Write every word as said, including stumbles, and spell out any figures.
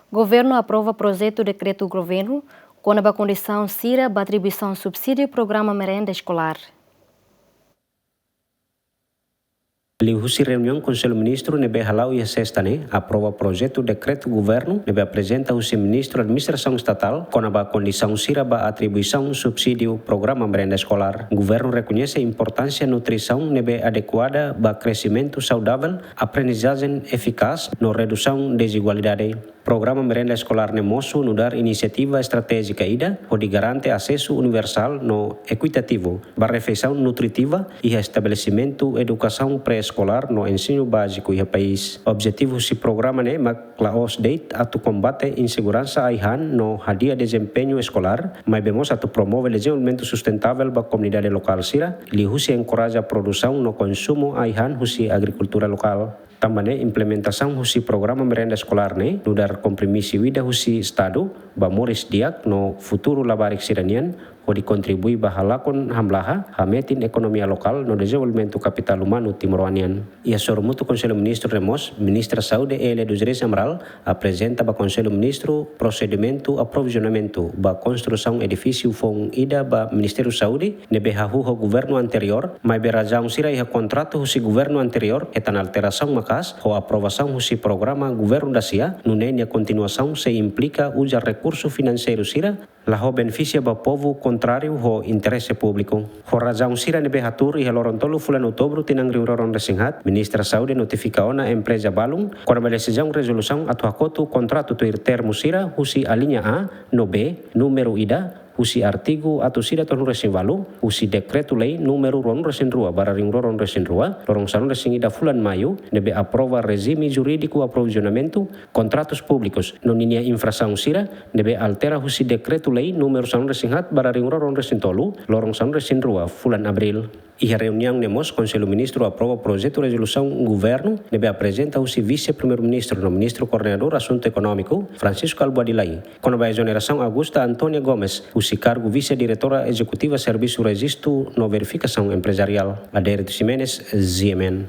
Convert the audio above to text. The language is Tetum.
Governu aprova projetu dekretu governu kona-ba kondisaun sira ba atribuisaun subsídiu programa merenda eskolár. Liuhusi reuniaun Konsellu Ministru ne'ebé hala'o iha sesta ne'e, aprova projetu dekretu governu ne'ebé aprezenta husi Ministru Administrasaun Estatál kona-ba kondisaun sira ba atribuisaun subsídiu programa merenda eskolár. Governu rekoñese importánsia nutrisaun ne'ebé adekuada ba kresimentu saudavel, aprendizajen efikás no redusaun dezigualdade. Programa merenda eskolár ne'e mosu nu'udar inisiativa estratéjika ida hodi garante asesu universál no ekuitativu ba refeisaun nutritiva iha estabelesimentu edukasaun pré-eskolár no ensinu báziku iha país. Objetivu husi programa ne'e mak la'ós de'it atu kombate inseguransa ai-han no hadi'a dezempeñu eskolár, maibé mós atu promove dezenvolvimentu sustentável ba komunidade lokál sira, liuhusi enkoraja produsaun no konsumu ai-han husi agrikultura lokál. Tanba ne'e implementasaun husi programa merenda eskolár ne'e nu'udar kompromisu ida husi Estadu ba moris di'ak no futuru labarik sira-nian, hodi kontribui ba halakon hamlaha, hametin ekonomia lokál no dezenvolvimentu kapitál umanu timoroan nian. Iha sorumutu Konsellu Ministru ne'e mós, Ministra Saúde Elia dos Reis Amaral aprezenta ba Konsellu Ministru prosedimentu aprovizionamentu ba konstrusaun edifísiu foun ida ba Ministériu Saúde ne'ebé hahú ho governu anteriór, maibé razaun sira iha kontratu husi governu anteriór hetan alterasaun maka'as ho aprovasaun husi programa governu dasia, nune'e nia kontinuasaun sei implika uza rekursu finanseiru sira la ho benefisia ba povu kontráriu ho interese públiku. Ho razaun sira ne'ebé hatuur iha loron tolu fulan Outubru tinan rihun rua ruanulu resin haat, Ministra Saúde notifika ona empreza balun kona-ba desizaun rezolusaun atu hakotu kontratu tuir termu sira husi alínea A no B, númeru ida, husi artigu atus ida tolunulu resin ualu, husi Dekretu-Lei númeru ruanulu resin rua barra rihun rua ruanulu resin rua, loron sanulu resin ida fulan Maiu, ne'ebé aprova rejime jurídiku aprovizionamentu kontratus públikus no ninia infrasaun sira ne'ebé altera husi Dekretu-Lei númeru sanulu resin haat barra rihun rua ruanulu resin tolu, loron sanulu resin rua fulan Abríl. Iha reuniaun ne'e mós Konsellu Ministru aprova projetu rezolusaun governu ne'ebé aprezenta husi Vise-Primeiru-Ministru no Ministru Koordenadór Asuntu Ekonómiku, Francisco Albuady Lay, kona-ba ezonerasaun Augusta Antónia Gomes husi kargu Vise-Diretora Ezekutiva Servisu Rejistu no Verifikasaun Emprezariál. Adérito Ximenes, G M N.